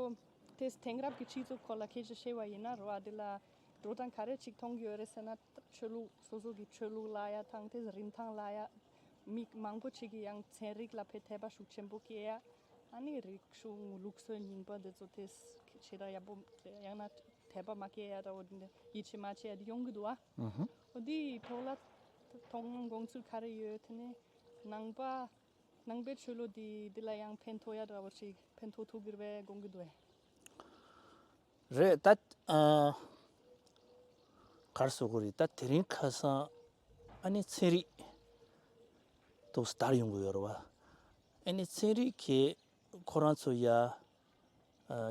དེ་དེང་རབས་ཀྱི་སྤྱི་ཚོགས་སྐོར་ལ་སྐད་ཆ་བཤད་པ་ཡིན་ན་རེད་བ། འདི་ལ་འགྲོ་སྟངས་ག་རེ་ཅིག་མཐོང་གི་ཡོད་རེད་ཟེར་ན། ཆོས་ལུགས་སོ་སོ་གི་ཆོས་ལུགས་ལ་ཡ་དང་དེ་རིན་ཐང་ལ་ཡ། མི་མང་པོ་ཅིག་གིས་ཡང་ཚན་རིག་ལ་ཕར་དད་པ་ཤུགས་ཆེན་པོ་སྐྱེ་ཡ། ཨ་ནི་རིག་གཞུང་ལུགས་སྲོལ་རྙིང་པ་འདི་ཚོ་དེ་ཞེ་དྲག་ཡག་པོ་ཡང་ན་དད་པ་མ་སྐྱེ་ཡ་འདྲ་བོ་འདི་འདྲ་ཡིད་ཆེས་མ་བྱེད་ཡ་དེ་ཡོང་གི་འདུག་ཨ། ཨུ་ཧུ། འོ་འདིའི་ཐོག་ལ་མཐོང་སྣང་དགོངས་ཚུལ་ག་རེ་ཡོད། དེ་ནས་ནང་པ་ནང་པའི་ཆོས་ལུགས་འདི་འདི་ལ་ཡང་ཕན་ཐོགས་ཡ་འདྲ་བོ་ཞིག་ཕན་ཐོགས་ཐུབ་ཀྱི་རེད་པས་དགོངས་ཀྱི་འདུག་ཨེ། རེད། ད་ཨ་ག་རེ་ཟེར་དགོས་རེད། ད་དེ་རིང་ཁ་སང་ཨ་ནི་ཚན་རིག་ཏོག་ཙམ་དར་ཡོང་གི་ཡོད་རེད་བ། ཨ་ནི་ཚན་རིག་གིས་ཁོ་རང་ཚོ་ཡ་ཨ་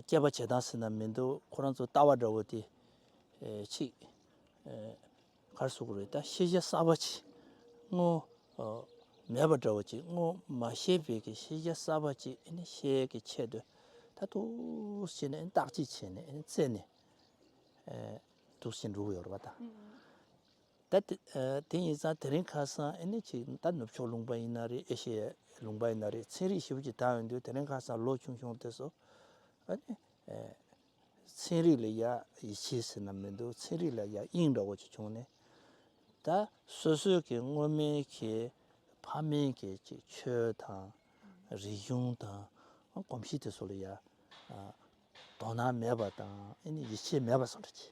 དཔྱད་པ་བྱེད་སྟངས་ཟེར་ན་མི་འདུག་ཁོ་རང་ཚོ་ལྟ་བ་འདྲ་བོ་དེ་ཨེ་ཅིག་ཨེ་ག་རེ་ཟེར་དགོས་རེད། ད་ཤེས་བྱ་གསར་པ་ཅིག་སྔོན་ཨ་མེད་པ་འདྲ་བོ་ཅིག་སྔོན་མ་ཤེས་པའི་གི་ཤེས་བྱ་གསར་པ་ཅིག་ཨ་ནི་ཤེས་ཀྱི་ཆེད་དུ་ད་འདུག་སེ་བྱས་ནས་ཨ་ནི་བརྟག་དཔྱད་བྱས་ནས་ཨ་ནི་བཙལ་ནས་ཨེ་འདུག་སེ་འགྲོ་གི་ཡོད་རེད་བ་ད། ད་དེ་ཨ་དེ་ཡིན་ཙང་དེ་རིང་ཁ་སང་ཨ་ནི་ཅིག་ད་ནུབ་ཕྱོགས་ལུང་པ་ཡིན་ན་རེད། ཨེ་ཤེ་ཡ་ལུང་པ་ཡིན་ན་རེད། ཚན་རིག་ཞེ་པོ་ཅིག་དར་ཡོང་དུས་དེ་རིང་ཁ་སང་ལོ་ཆུང་ཆུང་དེ་ཚོ་ཨ་ནི་ཨེ་ཚན་རིག་ལ་ཡ་ཡིད་ཆེས་ཟེར་ན་མི་འདུག་ཚན་རིག་ལ་ཡ་དབྱིངས་འདྲ་བོ་ཅིག་བྱུང་ནས། ད་སོ་སོའི་གི་སྔོན་མའི་གི་ཕ་མེས་གི་ཅིག་ཆོས་དང་རིག་གཞུང་དང་གོམས་གཤིས་དེ་ཚོ་ལ་ཡ་ཨ་དོ་སྣང་མེད་པ་དང་ཨ་ནི་ཡིད་ཆེས་མེད་པ་བཟོ་འདྲ་ཅིག་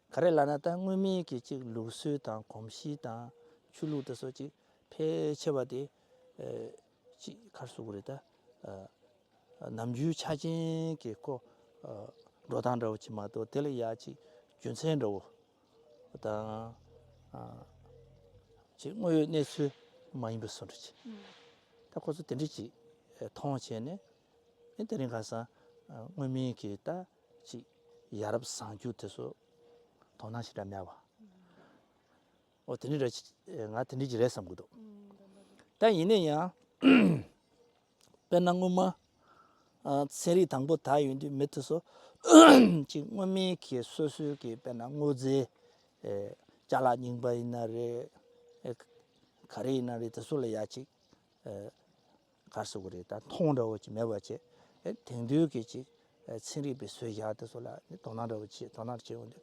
ག་རེ་ལབ་ན། ད་སྔོན་མའི་གི་ཅིག་ལུགས་སྲོལ་དང་གོམས་གཤིས་དང་ཆོས་ལུགས་དེ་ཚོ་ཅིག་ཕལ་ཆེ་བ་དེ་ཨེ་ཅིག་ག་རེ་ཟེར་དགོས་རེད། ད་ཨ་ནམ་རྒྱུན་ཆ་རྐྱེན་གྱི་ཁོ་ཨ་འགྲོ་སྟངས་འདྲ་བོ་ཅིག་མ་གཏོགས་དེ་ལ་ཡ་ཅིག་རྒྱུ་མཚན་འདྲ་བོ་དང་ཨ་ཅིག་དངོས་ཡོད་གནས་ཚུལ་མ་ཡིན་པ་བཟོ་འདྲ་ཅིག་ད་ཁོ་ཚོ་དེ་འདྲ་ཅིག་མཐོང་བྱས་ནས་ཨེ་དེ་རིང་ཁ་སང་ཨ་སྔོན་མའི་གི་ད་ཅིག་ཡ་རབས་བཟང་སྤྱོད་དེ་ཚོ་དོ་སྣང་ཞེ་དྲག་མེད་པ། འོ་དེ་འདྲ་རེད། ང་དེ་འདྲ་ཅིག་རེད་བསམ་གྱི་འདུག་ཨུམ། ད་ཡིན་ན་ཡང་དཔེར་ན་སྔོན་མ་ཨ་ཚན་རིག་དང་པོ་དར་ཡོང་དུས་མི་དེ་ཚོ་ཅིག་སྔོན་མའི་གི་སོ་སོའི་གི་དཔེར་ན་དངོས་རྫས་ཨེ་ཅ་ལག་རྙིང་པ་ཡིན་ན་རེད། ཨེ་ག་རེ་ཡིན་ན་རེད། དེ་ཚོ་ལ་ཡ་ཅིག་ཨེ་ག་རེ་ཟེར་དགོས་རེད། ད་མཐོང་འདྲ་བོ་ཅིག་མེད་པ་བྱས། ཨེ་དེང་དུས་ཀྱི་ཅིག་ཨེ་ཚན་རིག་པའི་བཟོས་བཞག་དེ་ཚོ་ལ་ནི་དོ་སྣང་འདྲ་བོ་བྱེད། དོ་སྣང་བྱེད་འོང་དུས་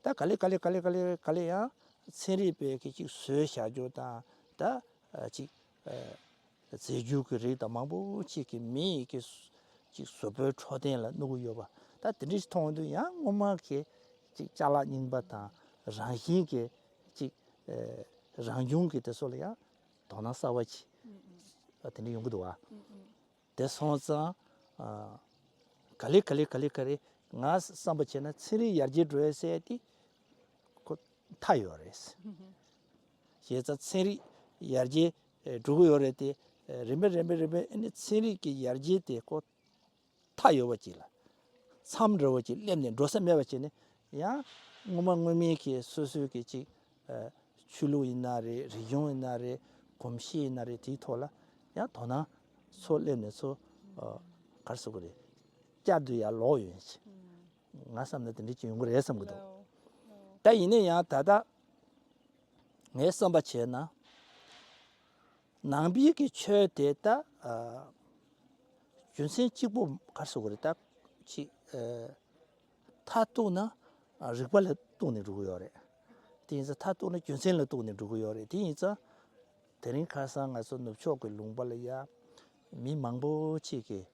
ད་ག་ལེ་ག་ལེ་ག་ལེ་ག་ལེ་ག་ལེ་ཡང་ཚན་རིག་པའི་གི་ཅིག་བཟོས་བཞག་རྒྱུ་དང་ད་ཨ་ཅིག་ཨེ་རྫས་འགྱུར་གྱི་རིགས་དང་མང་པོ་ཅིག་གིས་མི་ཡི་གི་ཅིག་གཟུགས་པོའི་འཕྲོད་བསྟེན་ལ་གནོད་ཀྱི་ཡོད་པ། ད་དེ་འདྲ་ཞིག་མཐོང་འོང་དུས་ཡང་སྔོན་མ་གི་ཅིག་ཅ་ལག་རྙིང་པ་དང་རང་བཞིན་གྱི་ཅིག་ཨེ་རང་བྱུང་གི་དེ་ཚོ་ལ་ཡང་དོ་སྣང་གསར་བ་ཅིག་ཨ་དེ་འདྲ་ཡོང་གི་འདུག་བ། དེ་སོང་ཙང་ཨ་ག་ལེ་ག་ལེ་ག་ལེ་ག་ལེ་ང་བསམ་པ་བྱས་ན་ཚན་རིག་ཡར་རྒྱས་འགྲོ་ཡ་ཟེར་ཡ་དེ་ཁོ་མཐའ་ཡོད་རེད། བྱས་ཙང་ཚན་རིག་ཡར་རྒྱས་ཨེ་འགྲོ་གི་ཡོད་རེད་དེ། ཨེ་རིམ་པས་རིམ་པས་རིམ་པས་ཨ་ནི་ཚན་རིག་གི་ཡར་རྒྱས་དེ་ཁོ་མཐའ་ཡོད་པ་ཅིག་ལ་མཚམས་འདྲ་བོ་ཅིག་སླེབས་ནས་འགྲོ་ས་མེད་པ་བྱས་ནས་ ཡང་སྔོན་མ་སྔོན་མའི་གི་སོ་སོའི་གི་ཅིག་ཨ་ཆོས་ལུགས་ཡིན་ན་རེད། རིག་གཞུང་ཡིན་ན་རེད། གོམས་གཤིས་ཡིན་ན་རེད། དེའི་ཐོག་ལ་ཡང་དོ་སྣང་ཚུར་སླེབས་ནས་ཚུར་ཨ་ག་རེ་ཟེར་དགོས་རེད། བསྐྱར་དུ་ཡར་ལོག་ཡོང་ཡིན་ཞིག་ང་བསམ་ན་དེ་འདྲ་ཅིག་ཡོང་གི་རེད་བསམ་གི་འདུག་ལའོ། ལའོ། ད་ཡིན་ན་ཡང་ད་ལྟ་ངས་བསམ་པ་བྱས་ན། ནང་པའི་གི་ཆོས་དེ་ད་ཨ་རྒྱུ་མཚན་གཅིག་པོ་ག་རེ་ཟེར་དགོས་རེད། ད་ཅིག་ཨ་མཐར་གཏུགས་ན་ཨ་རིགས་པ་ལ་གཏུགས་ནས་འགྲོ་གི་ཡོད་རེད། དེ་ཡིན་ཙང་མཐར་གཏུགས་ན་རྒྱུ་མཚན་ལ་གཏུགས་ནས་འགྲོ་གི་ཡོད་རེད། དེ་ཡིན་ཙང་དེ་རིང་ཁ་སང་ང་ཚོ་ནུབ་ཕྱོགས་ཀྱི་ལུང་པ་ལ་ཡ་མི་མང་པོ་ཅིག་གིས་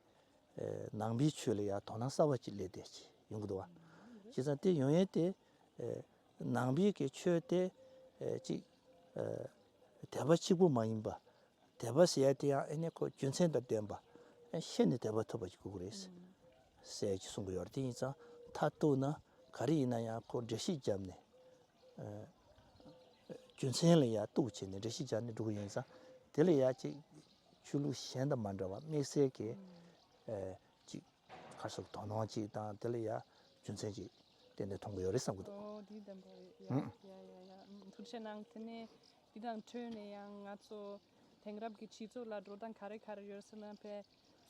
ཨེ་ནང་པའི་ཆོས་ལ་ཡང་དོ་སྣང་གསར་བ་ཅིག་སླེབས་བསྡད་ཀྱི་ཡོང་གི་འདུག་བ། བྱས་ཙང་དེ་ཡོང་ཡས་དེ་ཨེ་ནང་པའི་གི་ཆོས་དེ་ཨེ་ཅིག་ཨེ་དད་པ་གཅིག་པུ་མ་ཡིན་པ། དད་པ་ཟེར་ཡ་དེ་ཡང་ཨེ་ནས་ཁོ་རྒྱུ་མཚན་དང་ལྡན་པ། ཨེ་ཤེས་ནས་དད་པ་ཐོབ་པ་ཅིག་དགོས་ཀྱི་རེད་ཟེར་ཅིག་གསུང་གི་ཡོད་རེད། དེ་ཡིན་ཙང་མཐར་གཏུགས་ན་ག་རེ་ཡིན་ན་ཡང་ཁོ་འགྲེལ་བཤད་བརྒྱབ་ནས། ཨ་རྒྱུ་མཚན་ལ་ཡང་གཏུགས་བྱས་ནས་འགྲེལ་བཤད་རྒྱག་ནས་འགྲོ་གི་ཡིན་ཙང་། དེ་ལ་ཡང་ཅིག་ཆོས་ལུགས་གཞན་དང་མ་འདྲ་བ་དམིགས་བསལ་གྱི་ཨ་ཅིག་ག་རེ་ཟེར་དོ་སྣང་ཅིག་དང་། དེ་ལ་ཡང་རྒྱུ་མཚན་ཅིག་ཏན་ཏན་མཐོང་གི་ཡོད་རེད་བསམ་གྱི་འདུག་ཨོ་དེ་བདེན་པ་རེད། ཡ་ཡ་ཡ་ཡ། ཐུགས་རྗེ་གནང་། དེ་ནས་འདི་དང་འཕྲོས་ནས་ཡང་ང་ཚོ་དེང་རབས་ཀྱི་སྤྱི་ཚོགས་ལ་འགྲོ་སྟངས་ག་རེ་ག་རེ་ཡོད་ཟེར་ན། ཕེ་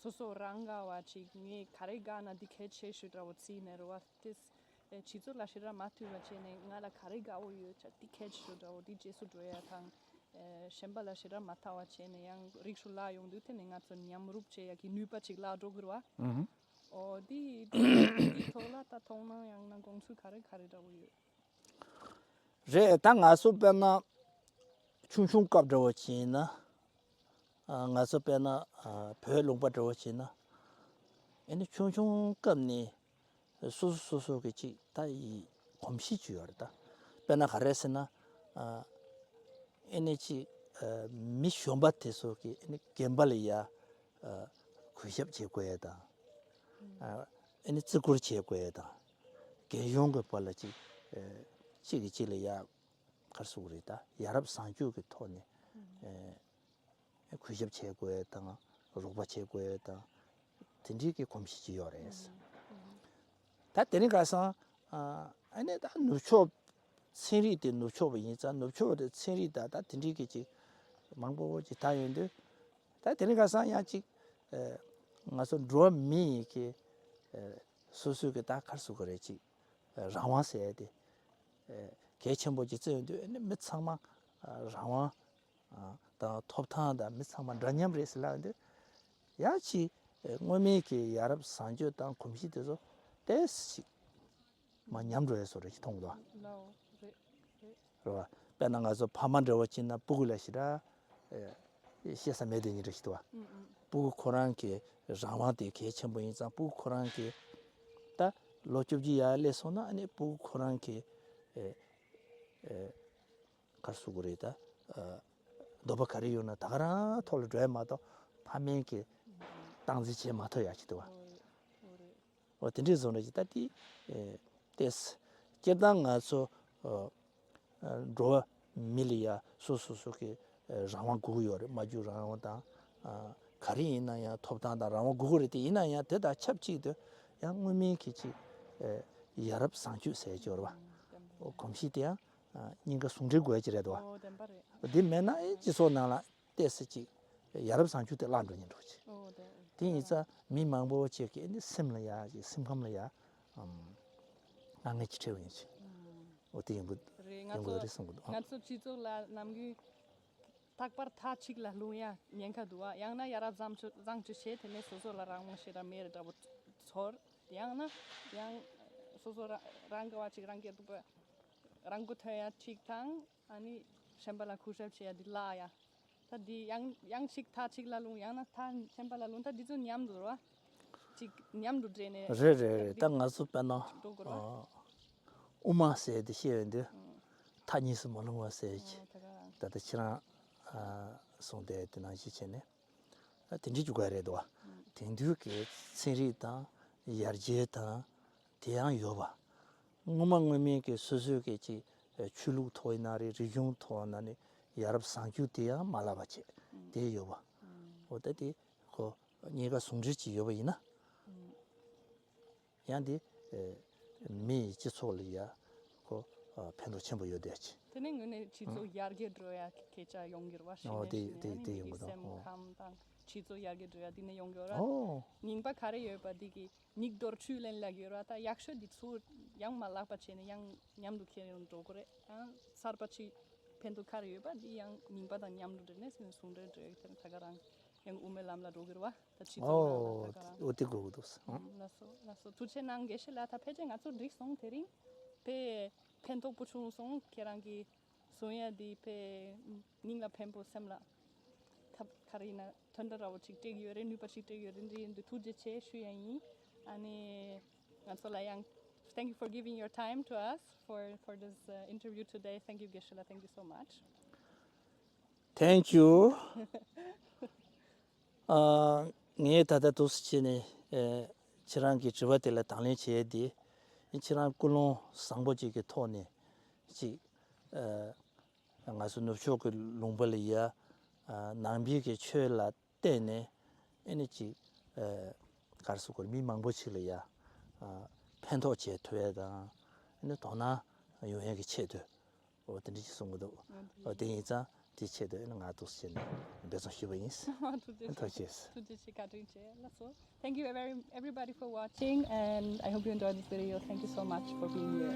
སོ་སོ་རང་དགའ་བ་ཅིག་ངས་ག་རེ་དགའ་ན་འདི་གལ་ཆེ་ཤོས་འདྲ་བོ་བརྩིས་ནས་རེད་བ། དེ་ཨེ་སྤྱི་ཚོགས་ལ་ཞེ་དྲག་མ་མཐུན་པ་བྱས་ནས་ང་ལ་ག་རེ་དགའ་བོ་ཡོད་ཆ་དེ་གལ་ཆེ་ཤོས་འདྲ་བོ་དེ་རྗེས་སུ་འགྲོ་ཡ་དང་། ཨེ་གཞན་པ་ལ་ཞེ་དྲག་མ་ལྟ་བ་བྱས་ནས་ཡང་རིགས་སུ་བསླད་ཡོང་དུས་དེ་ནས་ང་ཚོ་མཉམ་རུབ་བྱེད་ཡ་གི་ནུས་པ་ཅིག་བརླག་འགྲོ་གི་རེད་བ། ཨུ་ཧུ། ཨོ་དེ་དེ་དེ་ཐོག་ལ་ད་མཐོང་སྣང་ཡང་ན་དགོངས་ཚུལ་ག་རེ་ག་རེ་འདྲ་བོ་ཡོད། རེད། ད་ང་ཚོ་དཔེར་ན་ཆུང་ཆུང་སྐབས་འདྲ་བོ་བྱས་ན། ཨ་ང་ཚོ་དཔེར་ན་ཨ་བོད་ལུང་པ་འདྲ་བོ་བྱས་ན། ཨེ་ནི་ཆུང་ཆུང་སྐབས་ནས་སོ་སོ་སོ་སོ་གི་ཅིག་ད་ཡི་གོམས་གཤིས་ཅིག་ཡོད་རེད་ད། དཔེར་ན་ག་རེ་ཟེར་ན། ཨ་ཨེ་ནི་ཅིག་ཨ་མི་གཞོན་པ་དེ་ཚོ་གི་ཨེ་ནི་རྒན་པ་ལ་ཡ་ཨ་གུས་ཞབས་བྱེད་དགོས་ཡ་དང་། ཨ་ཨེ་ནི་བརྩི་བཀུར་བྱེད་དགོས་ཡ་དང་། རྒན་གཞོན་གྱི་བར་ལ་ཅིག་ཨ་གཅིག་གིས་གཅིག་ལ་ཡ། ག་རེ་ཟེར་དགོས་རེད། ད་ཡ་རབས་བཟང་སྤྱོད་ཀྱི་ཐོག་ནས་ཨེ་གུས་ཞབས་བྱེད་དགོས་དང་། རོགས་པ་བྱེད་དགོས་དང་། དེ་འདྲའི་གི་གོམས་གཤིས་ཅིག་ཡོད་རེད། ད་དེ་རིང་ཁ་སང་ཨ་ནི་ད་ནུབ་ཕྱོགས་ཚན་རིག་དེ་ནུབ་ཕྱོགས་པ་ཡིན་ཙང་། ནུབ་ཕྱོགས་པ་དེ་ཚན་རིག་ད་ད་དེ་འདྲའི་གི་ཅིག་མང་པོ་ཅིག་ད་ཡོང་དུས། ད་དེ་རིང་ཁ་སང་ཡང་ཅིག་ཨེ་ང་ཚོ་འགྲོ་བ་མི་ཡི་གི་ཨེ་སོ་སོའི་གི་ད་ག་རེ་ཟེར་དགོས་རེད། ཅིག་རང་དབང་ཟེར་ཡ་དེ་ཨེ་གལ་ཆེན་པོ་ཅིག་བརྩི་ཡོང་དུས། ཨེ་ནི་མི་ཚང་མ་ཨ་རང་དབང་ཨ་དང་ཐོབ་ཐང་དང་མི་ཚང་མ་འདྲ་མཉམ་རེད་ཟེར་ལབ་ཡོང་དུས། ཡང་ཅིག་ཨེ་སྔོན་མའི་གི་ཡ་རབས་བཟང་སྤྱོད་དང་གོམས་གཤིས་དེ་ཚོ་ཏོག་ཙམ་ཅིག་མར་ཉམས་འགྲོ་ཡ་བཟོ་འདྲ་ཅིག་མཐོང་གི་འདུག་ཨ། ལའོ། རེད་རེད། རེད་བ། དཔེར་ན་ང་ཚོ་ཕ་མ་འདྲ་བོ་བྱས་ན་སྤུ་གུ་ལ་ཞེ་དྲག་ཨེ་ཤེས་ས་མེད་དེ་ཉིད་འདྲ་ཞིག་འདུག་བ། ཨུམ་ཨུམ། སྤུ་གུ་ཁོ་རང་གི་རང་དབང་དེ་གལ་ཆེན་པོ་ཡིན་ཙང་། སྤུ་གུ་ཁོ་རང་གི་ད་ལོ་བཅོ་བརྒྱད་ཡར་སླེབས་སོང་ན། ཨ་ནི་སྤུ་གུ་ཁོ་རང་གི་ཨེ་ཨེ་ག་རེ་ཟེར་དགོས་རེད། ད་ཨ་འདོད་པ་ག་རེ་ཡོད་ན་ད་ག་རང་ཐོག་ལ་འགྲོ་ཡ་མ་གཏོགས། ཕ་མའི་གི་སྟངས་འཛིན་བྱེད་མ་ཐུབ་ཡ་ཞིག་འདུག་བ། འོ་རེད། འོ་རེད། འོ་དེ་འདྲའི་བཟོ་འདྲ་ཅིག་ད་དེ་ཨེ་ཏེས་སྤྱིར་བཏང་ང་ཚོ་ཨ་ཨ་འགྲོ་བ་མི་ལ་ཡ་སོ་སོ་སོ་གི་ཨ་རང་དབང་དགོས་ཀྱི་ཡོད་རེད། སྨྲ་བརྗོད་རང་དབང་དང་། ཨ་ག་རེ་ཡིན་ན་ཡང་ཐོབ་ཐང་དང་རང་དབང་དགོས་ཀྱི་རེད། དེ་ཡིན་ན་ཡང་དེ་དང་ཆབས་ཅིག་ཏུ་ཡང་སྔོན་མའི་གི་ཅིག་ཨ་ཡ་རབས་བཟང་སྤྱོད་ཟེར་གྱི་ཡོད་རེད་བ། འོ་གོམས་གཤིས་དེ་ཡང་ཨ་གཉིས་ཀ་ཟུང་འབྲེལ་དགོས་ཀྱི་རེད་བ། འོ་བདེན་པ་རེད། འོ་དེ་མེད་ན་ཨེ་སྤྱི་ཚོགས་ནང་ལ་ཏོག་ཙམ་ཅིག་ཡ་རབས་བཟང་སྤྱོད་དེ་བརླག་འགྲོ་ཉེན་འགྲོ་ཅིག་ཨོ་དེ། དེ་ཡིན་ཙང་མི་མང་པོ་ཅིག་གི་ནི་སེམས་ལ་ཡ་ཅིག་སེམས་ཁམས་ལ་ཡ་ཨམ་དཀའ་ངལ་ཅིག་འཕྲད་ཡོང་ཅིག་ཨོ་དེ་ཡོང་གི་རེད། ང་ཡོང་གི་ཚོ་རེད་བསམ་གི་འདུག་ང་ཚོ་སྤྱི་ཚོགས་ལ་ནམ་རྒྱུན་རྟག་པར་མཐའ་གཅིག་ལ་ལྷུང་ཡ་ཉེན་ཁ་འདུག་བ། ཡང་ན་ཡ་རབས་བཟང་སྤྱོད་བཟང་སྤྱོད་བྱས། དེ་ནས་སོ་སོ་ལ་རང་དབང་ཞེ་དྲག་མེད་རེད་འདྲ་པོ་ཚོར། ཡང་ན་ཡང་སོ་སོ་རང་རང་ག་བ་ཅིག་རང་སྐྱིད་སྡུག་པ་རང་མགོ་ཐོན་ཡ་གཅིག་དང་། ཨ་ནི་གཞན་པ་ལ་གུས་ཞབས་བྱེད་ཡ་འདི་བརླག་ཡ། ད་འདི་ཡང་ཡང་གཅིག་མཐའ་གཅིག་ལ་ལྷུང་། ཡང་ན་མཐའ་གཞན་པ་ལ་ལྷུང་། ད་འདི་ཚོ་མཉམ་དུ་རེད་བ། གཅིག་མཉམ་དུ་འདྲེས་ནས། རེད་རེད་རེད། ད་ང་ཚོ་དཔེར་ན་འགྲོ་དགོས་རེད་བ། ཨ་དབུ་མ་ཟེར་དེ་བཤད་ཡོང་དུས། ཨང་། མཐའ་གཉིས་སུ་མ་ལྷུང་བ་ཟེར་གྱི། ཨང་། ད་ག་རང་། ད་ལྟ་ཁྱེད་རང་ཨ་གསུངས་དེ་དེ་ནང་བཞིན་བྱས་ནས། ཨ་དེ་འདྲའི་རྒྱུ་ག་རེད་འདུག་བ། ཨང་། དེང་དུས་ཀྱི་ཚན་རིག་དང་ཡར་རྒྱས་དང་། དེ་ཡང་ཡོད་པ། སྔོན་མ་སྔོན་མའི་གི་སོ་སོའི་གི་ཅིག་ཆོས་ལུགས་ཐོག་ཡིན་ན་རེད། རིག་གཞུང་ཐོག་ཡིན་ན་ནི་ཡ་རབས་བཟང་སྤྱོད་དེ་ཡང་མ་བརླག་པ་བྱས། ཨང་། དེ་ཡོད་པ། ཨང་། འོ་ད་དེ་ཁོ་གཉིས་ཀ་ཟུང་འབྲེལ་གྱི་ཡོད་པ་ཡིན་ན། ཨང་། ཡང་དེ་ཨེ་ མི་ཡི་སྤྱི་ཚོགས་ལ་ཡ་ཁོ་ཨ་ཕན་ཐོགས་ཆེན་པོ་ཡོད་བསྡད་ཅིང་། དེ་ནས་དངོས་གནས་སྤྱི་ཚོགས་ཡར་རྒྱས་འགྲོ་ཡ་སྐད་ཆ་ཡོང་གི་རེད་བ། ཨོ་ཤེས་དེ་ནས་དེ་ནས་དེ་ཡོང་གི་འདུག་སེམས་ཨོ་ཁམས་དང་སྤྱི་ཚོགས་ཡར་རྒྱས་འགྲོ་ཡ་དེ་ནས་ཡོང་གི་ཡོད་ར། ཨོ་རྙིང་པ་ག་རེ་ཡོད་པ་དེ་གི་སྙིགས་དོར་བཅུད་ལེན་ལབ་ཀྱི་ཡོད་ར། ད་ཡག་ཤོས་འདི་ཚུར་ཡང་མ་བརླག་པ་བྱས་ནས་ཡང་མཉམ་དུ་ཁྱེར་ཡོང་འགྲོ་དགོས་རེད། ཡང་གསར་པ་ཅིག་ཕན་ཐོགས་ག་རེ་ཡོད་པ་འདི་ཡང་རྙིང་པ་དང་མཉམ་དུ་འབྲེལ་ནས་ཟུང་འབྲེལ་འགྲོ་ཡག་དེ་ད་ག་རང་ཡང་དབུ་མའི་ལམ་ལ་འགྲོ་གི་རེད་བ། ད་ཕྱི་ཚོང་ལ་ད་ཨོ་ག་རང་ཨོ་དེ་དགོས་ཀྱི་འདུག་ཟེར། ཨང་། ལགས་སོ་ལགས་སོ། ཐུགས་རྗེ་གནང་། དགེ་བཤེས་ལགས། ད་ཕལ་ཆེར་ང་ཚོ་འགྲིག་སོང་། དེ་རིང་དཔེ་ཕན་ཐོགས་པོ་བྱུང་སོང་། ཁྱེད་རང་གི་གསུང་ཡ་འདི་དཔེ་སྙིང་ལ་ཕན་པོ། སེམས་ལ་ཐབས་ག་རེ་ཡིན་ན་དོན་དག་འདྲ་བོ་ཅིག་སྤྲད་ཀྱི་ཡོད་རེད། ནུས་པ་ཅིག་སྤྲད་ཀྱི་ཡོད་རེད། འདི་ཡིན་དུས་ཐུགས་རྗེ་ཆེ་ཞུ་ཡ་ཡིན། ཨ་ནི་ང་ཚོ་ལ་ཡང་། Thank you for giving your time to us for, for this uh, interview today. Thank you, དགེ་བཤེས་ལགས། Thank you so much. Thank you. ཨ། ངས་ད་ལྟ་འདུག་སེ་བྱས་ནས་ཨེ་ཁྱེད་རང་གི་དྲི་བ་དེ་ལ་དང་ལེན་བྱས་ཏེ། ཁྱེད་རང་ཀུན་སློང་བཟང་པོ་ཅིག་གི་ཐོག་ནས་ཅིག་ཨ་ང་ཚོ་ནུབ་ཕྱོགས་ཀྱི་ལུང་པ་ལ་ཡ་ཨ་ནང་པའི་གི་ཆོས་ལ་བརྟེན་ནས་ཨེ་ནི་ཅིག་ཨ་ག་རེ་ཟེར་དགོས་རེད། མི་མང་པོ་ཅིག་ལ་ཡ་ཨ་ཕན་ཐོགས་བྱེད་ཐུབ་ཡ་དང་ཨེ་ནི་དོ་སྣང་ཡོང་ཡ་གི་ཆེད་དུ། འོ་དེ་འདྲ་ཅིག་གསུང་གི་འདུག་འོ་དེ་ཡིན་ཙང་དེའི་ཆེད་དུ་ང་འདུག་སེ་བྱས་ནས་འབད་བརྩོན་ཞུས་པ་ཡིན། ཐུགས་རྗེ་ཆེ། ཐུགས་རྗེ་ཆེ། ཐུགས་རྗེ་ཆེ། བཀའ་དྲིན་ཆེ་ལགས་སོ། Thank you every- everybody for watching and I hope you enjoyed this video. Thank you so much for being here.